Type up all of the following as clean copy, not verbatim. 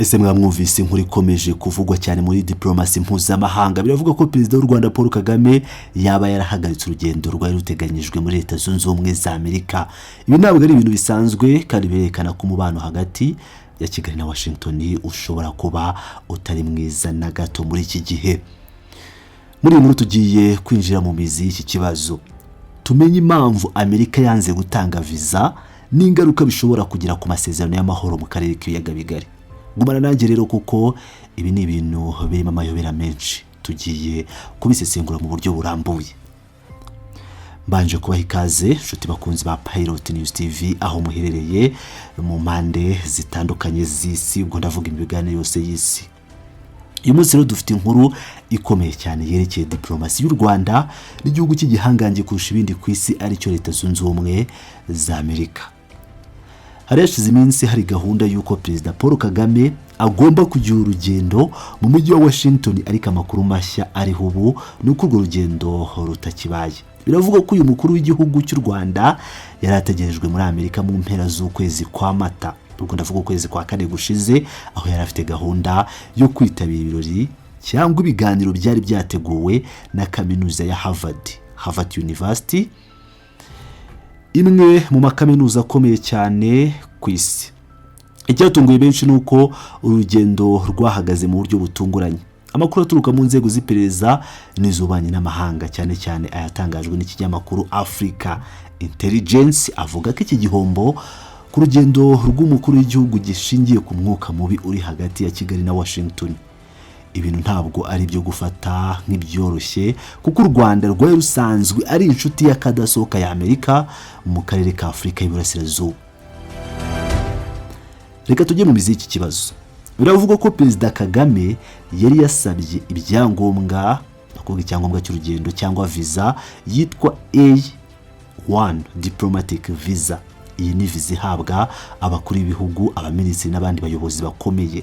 Ese mwamwumvise inkuru ikomeje kuvugwa cyane muri diplomasi mpuzamahanga? Biravuga ko Perezida w'u Rwanda Paul Kagame yaba yarahagaritse urugendo rwari ruteganyijwe muri Leta Zunze Ubumwe za Amerika. Ibi ntabwo ari ibintu bisanzwe, kandi birerekana ko umubano hagati ya Kigali na Washington ushobora kuba utari mwiza na gato muri iki gihe. Muri iyi nkuru tugiye kwinjira mu mizi y'iki kibazo, tumenye impamvu Amerika yanze gutanga viza n'ingaruka bishobora kugira ku masezerano y'amahoro mu karere k'Ibiyaga Bigari. Gumana nanjye rero, kuko ibi ni ibintu birimo amayobera menshi, tugiye kubisesengura mu buryo burambuye. Mbanje kubaha ikaze, inshuti bakunzi ba Pilot News TV, aho muherereye mu mpande zitandukanye z'isi, ubwo ndavuga imigabane yose y'isi. Uyu munsi rero dufite inkuru ikomeye cyane yerekeye diplomasi y'u Rwanda n'igihugu cy'igihangange kurusha ibindi ku isi, aricyo Leta Zunze Ubumwe za Amerika. Hari hashize iminsi hari gahunda y'uko Perezida Paul Kagame agomba kugira urugendo mu mujyi wa Washington, ariko amakuru mashya ariho ubu ni uko urwo rugendo rutakibaye. Biravuga ko uyu mukuru w'igihugu cy'u Rwanda yari ategerejwe muri Amerika mu mpera z'ukwezi kwa Mata, ubwo ndavuga ukwezi kwa kane gushize, aho yari afite gahunda yo kwitabira ibirori cyangwa ibiganiro byari byateguwe na kaminuza ya Harvard, Harvard University, imwe mu makaminuza akomeye cyane ku isi. Icyatunguye benshi ni uko urugendo rwahagaze mu buryo butunguranye. Amakuru aturuka mu nzego z'iperereza n'iz'ububanyi n'amahanga, cyane cyane ayatangajwe n'ikinyamakuru Africa Intelligence, avuga ko iki gihombo ku rugendo rw'umukuru w'igihugu gishingiye ku mwuka mubi uri hagati ya Kigali na Washington. Ibintu ntabwo ari ibyo gufata nk'ibyoroshye, kuko u Rwanda rwari rusanzwe ari inshuti y'akadasohoka ya Amerika mu karere ka Afurika y'Iburasirazuba. Reka tujye mu mizi y'iki kibazo. Biravugwa ko Perezida Kagame yari yasabye ibyangombwa, kuvuga icyangombwa cy'urugendo cyangwa viza yitwa A1 diplomatic visa. Iyi ni viza ihabwa abakuru b'ibihugu, abaminisitiri n'abandi bayobozi bakomeye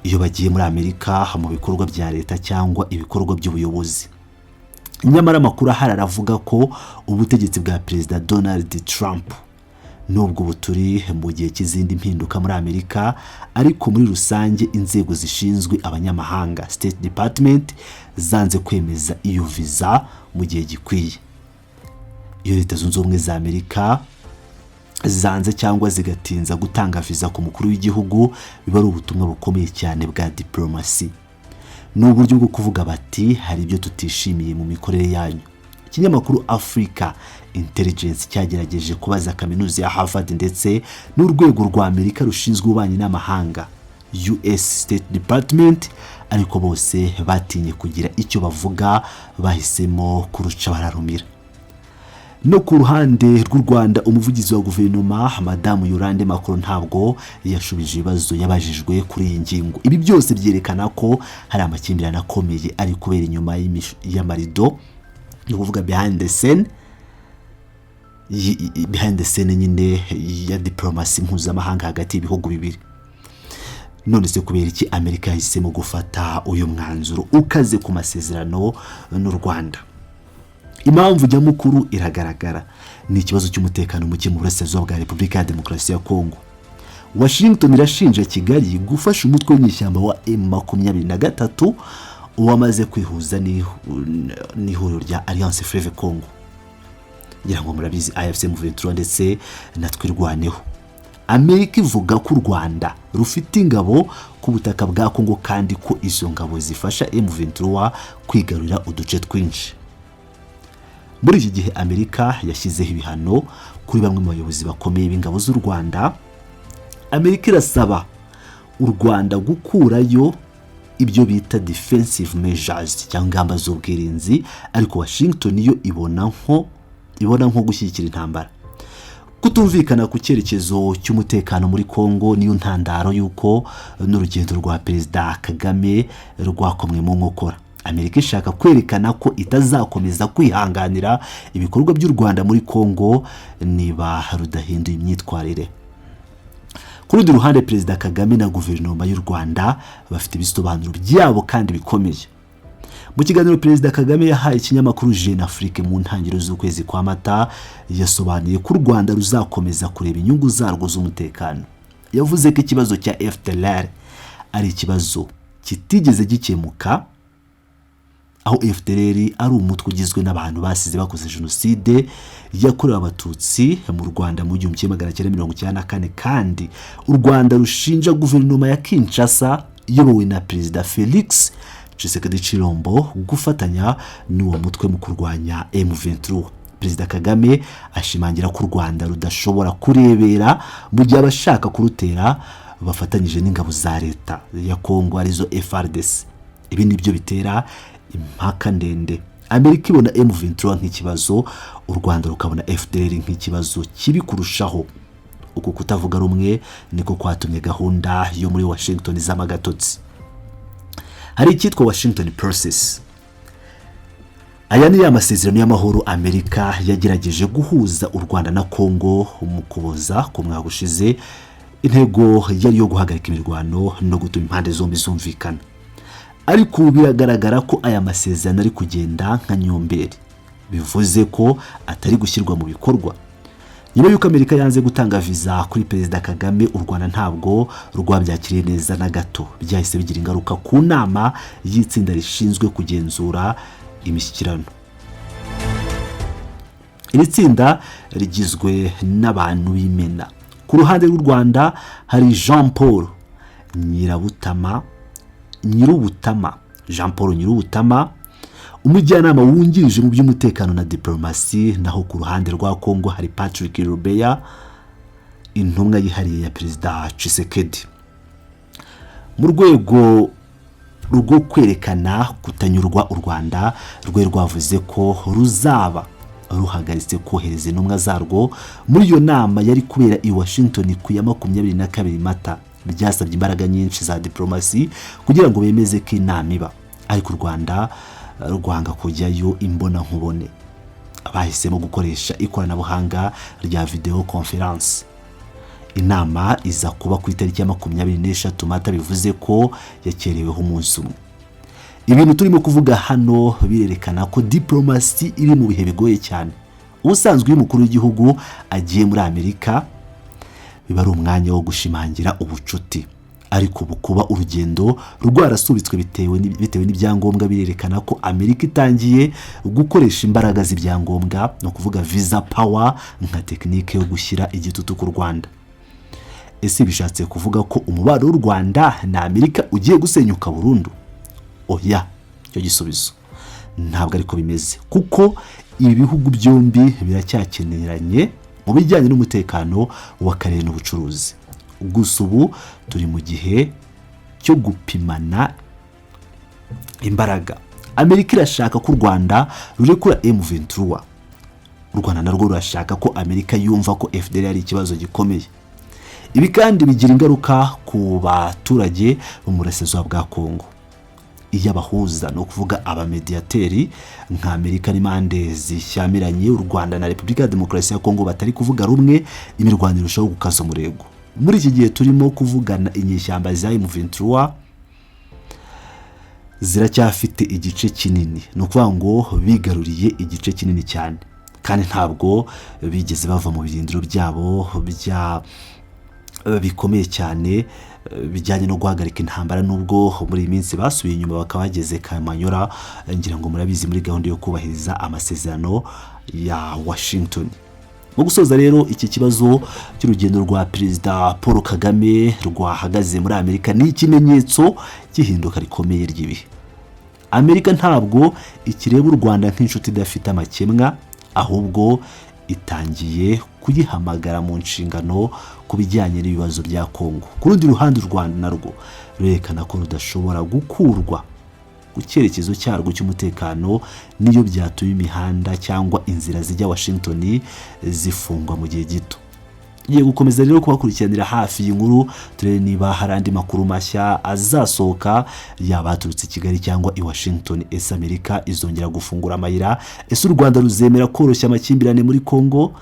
iyo bagiye muri Amerika mu bikorwa bya leta cyangwa ibikorwa by'ubuyobozi. Nyamara amakuru ahari aravuga ko ubutegetsi bwa Perezida Donald Trump, nubwo ubu turi mu gihe cy'izindi mpinduka muri Amerika, ariko muri rusange inzego zishinzwe abanyamahanga, State Department, zanze kwemeza iyo viza mu gihe gikwiye. Iyo Leta Zunze Ubumwe za Amerika zanze cyangwa zigatinza gutanga viza ku mukuru w'igihugu, biba ari ubutumwa bukomeye cyane bwa diplomasi. Ni uburyo bwo kuvuga bati: "Hari ibyo tutishimiye mu mikorere yanyu." Ikinyamakuru Africa Intelligence cyagerageje kubaza kaminuza ya Harvard ndetse n'urwego rwa Amerika rushinzwe ububanyi n'amahanga, US State Department, ariko bose batinye kugira icyo bavuga, bahisemo kuruca bararumira. No ku ruhande rw'u Rwanda, umuvugizi wa guverinoma, Madamu Yolande Makolo, ntabwo yashubije ibibazo yabajijwe kuri iyi ngingo. Ibi byose byerekana ko hari amakimbirane akomeye ari kubera inyuma y'amarido, ni ukuvuga behind the scene, behind the scene nyine ya diplomasi mpuzamahanga hagati y'ibihugu bibiri. None se kubera iki Amerika yahisemo gufata uyu mwanzuro ukaze ku masezerano n'u Rwanda? Impamvu nyamukuru iragaragara: ni ikibazo cy'umutekano muke mu burasirazuba bwa Repubulika ya Demokarasi ya Kongo. Washington irashinja Kigali gufasha umutwe w'inyeshyamba wa M23 wamaze kwihuza n'ihuriro rya Alliance Fleuve Congo, ngira ngo murabizi, AFC M23 ndetse na Twirwaneho. Amerika ivuga ko u Rwanda rufite ingabo ku butaka bwa Kongo, kandi ko izo ngabo zifasha M23 kwigarurira uduce twinshi. Muri iki gihe Amerika yashyizeho ibihano kuri bamwe mu bayobozi bakomeye b'ingabo z'u Rwanda. Amerika irasaba u Rwanda gukurayo ibyo bita defensive measures cyangwa ingamba z'ubwirinzi, ariko Washington yo ibona nko gushyigikira intambara. Kutumvikana ku cyerekezo cy'umutekano muri Kongo niyo ntandaro y'uko n'urugendo rwa Perezida Kagame rwakomwe mu nkokora. Amerika ishaka kwerekana ko itazakomeza kwihanganira ibikorwa by'u Rwanda muri Kongo niba rudahinduye imyitwarire. Ku rundi ruhande, Perezida Kagame na guverinoma y'u Rwanda bafite ibisobanuro byabo kandi bikomeye. Mu kiganiro Perezida Kagame yahaye ikinyamakuru Jeune Afrique mu ntangiriro z'ukwezi kwa Mata, yasobanuye ko u Rwanda ruzakomeza kureba inyungu zarwo z'umutekano. Yavuze ko ikibazo cya FDLR ari ikibazo kitigeze gikemuka, aho FDLR ari umutwe ugizwe n'abantu basize bakoze jenoside yakorewe Abatutsi mu Rwanda mu 1994, kandi u Rwanda rushinja guverinoma ya Kinshasa iyobowe na Perezida Felix Tshisekedi Tshilombo gufatanya n'uwo mutwe mu kurwanya M23. Perezida Kagame ashimangira ko u Rwanda rudashobora kurebera mu gihe abashaka kurutera bafatanyije n'ingabo za leta ya Kongo, arizo FARDC. Ibi nibyo bitera impaka ndende. Amerika ibona M23 nk'ikibazo, u Rwanda rukabona FDLR nk'ikibazo kibi kurushaho. Uku kutavuga rumwe niko kwatumye gahunda yo muri Washington izamo agatotsi. Hari icyitwa Washington Process. Aya ni ya masezerano y'amahoro Amerika yagerageje guhuza u Rwanda na Kongo mu Kuboza ku mwaka ushize. Intego yari iyo guhagarika imirwano no gutuma impande zombi zumvikana, ariko ubu biragaragara ko aya masezerano ari kugenda nka nyomberi, bivuze ko atari gushyirwa mu bikorwa. Nyuma y'uko Amerika yanze gutanga viza kuri Perezida Kagame, u Rwanda ntabwo rwabyakiriye neza na gato. Byahise bigira ingaruka ku nama y'itsinda rishinzwe kugenzura imishyikirano. Iri tsinda rigizwe n'abantu b'imena. Ku ruhande rw'u Rwanda hari Jean Paul Nyirabutama, Nyirubutama, Jean Paul Nyirubutama, umujyanama wungirije mu by'umutekano na diplomasi, naho ku ruhande rwa Kongo hari Patrick Lubeya, intumwa yihariye ya Perezida Tshisekedi. Mu rwego rwo kwerekana kutanyurwa, u Rwanda rwe rwavuze ko ruzaba ruhagaritse kohereza intumwa zarwo muri iyo nama yari kubera i Washington ku ya 22 Mata. Byasabye imbaraga nyinshi za diplomasi kugira ngo bemeze ko inama iba, ariko u Rwanda rwanga kujyayo imbonankubone. Bahisemo gukoresha ikoranabuhanga rya video conference. Inama iza kuba ku itariki ya 23 Mata, bivuze ko yakereweho umunsi umwe. Ibintu turimo kuvuga hano birerekana ko diplomasi iri mu bihe bigoye cyane. Ubusanzwe iyo umukuru w'igihugu agiye muri Amerika biba ari umwanya wo gushimangira ubucuti, ariko ubu kuba urugendo rwarasubitswe bitewe n'ibyangombwa birerekana ko Amerika itangiye gukoresha imbaraga z'ibyangombwa, ni ukuvuga visa power, nka tekinike yo gushyira igitutu ku Rwanda. Ese bishatse kuvuga ko umubano w'u Rwanda na Amerika ugiye gusenyuka burundu? Oya, icyo gisubizo ntabwo ariko bimeze, kuko ibi bihugu byombi biracyakeneranye mu bijyanye n'umutekano w'akarere n'ubucuruzi. Gusa ubu turi mu gihe cyo gupimana imbaraga. Amerika irashaka ko u Rwanda rurekura M23, u Rwanda narwo rurashaka ko Amerika yumva ko FDLR ari ikibazo gikomeye. Ibi kandi bigira ingaruka ku baturage bo mu burasirazuba bwa Kongo. Iyo abahuza, ni ukuvuga abamediyateri nka Amerika, n'impande zishyamiranye, u Rwanda na Repubulika ya Demokarasi ya Kongo, batari kuvuga rumwe, imirwano irushaho gukaza umurego. Muri iki gihe turimo kuvugana, inyeshyamba za M23 ziracyafite igice kinini, ni ukuvuga ngo bigaruriye igice kinini cyane, kandi ntabwo bigeze bava mu birindiro byabo bya bikomeye cyane bijyanye no guhagarika intambara, nubwo muri iyi minsi basubiye inyuma bakaba bageze Kamanyora, ngira ngo murabizi, muri gahunda yo kubahiriza amasezerano ya Washington. Mu gusoza rero, iki kibazo cy'urugendo rwa Perezida Paul Kagame rwahagaze muri Amerika ni ikimenyetso cy'ihinduka rikomeye ry'ibihe. Amerika ntabwo ikireba u Rwanda nk'inshuti idafite amakemwa, ahubwo itangiye kuyihamagara mu nshingano ku bijyanye n'ibibazo bya Kongo. Ku rundi ruhande, u Rwanda narwo rurerekana ko rudashobora gukurwa ku cyerekezo cyarwo cy'umutekano, niyo byatuma imihanda cyangwa inzira zijya Washington zifungwa mu gihe gito. Tugiye gukomeza rero kubakurikiranira hafi iyi nkuru, turebe niba hari andi makuru mashya azasohoka, yaba aturutse i Kigali cyangwa i Washington. Ese Amerika izongera gufungura amayira? Ese u Rwanda ruzemera koroshya amakimbirane muri Kongo?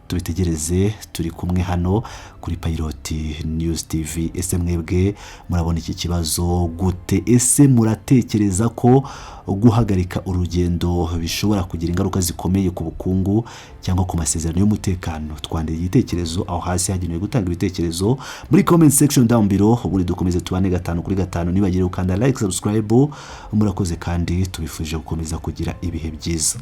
Tubitegereze, turi kumwe hano kuri Pilot News TV. Ese mwebwe murabona iki kibazo gute? Ese muratekereza ko guhagarika urugendo bishobora kugira ingaruka zikomeye ku bukungu cyangwa ku masezerano y'umutekano? Twandika igitekerezo aho hasi hagenewe gutanga ibitekerezo muri comment section down below, ubundi dukomeze tubane gatanu kuri gatanu. Nibagire gukanda like, subscribe. Murakoze kandi tubifurije gukomeza kugira ibihe byiza.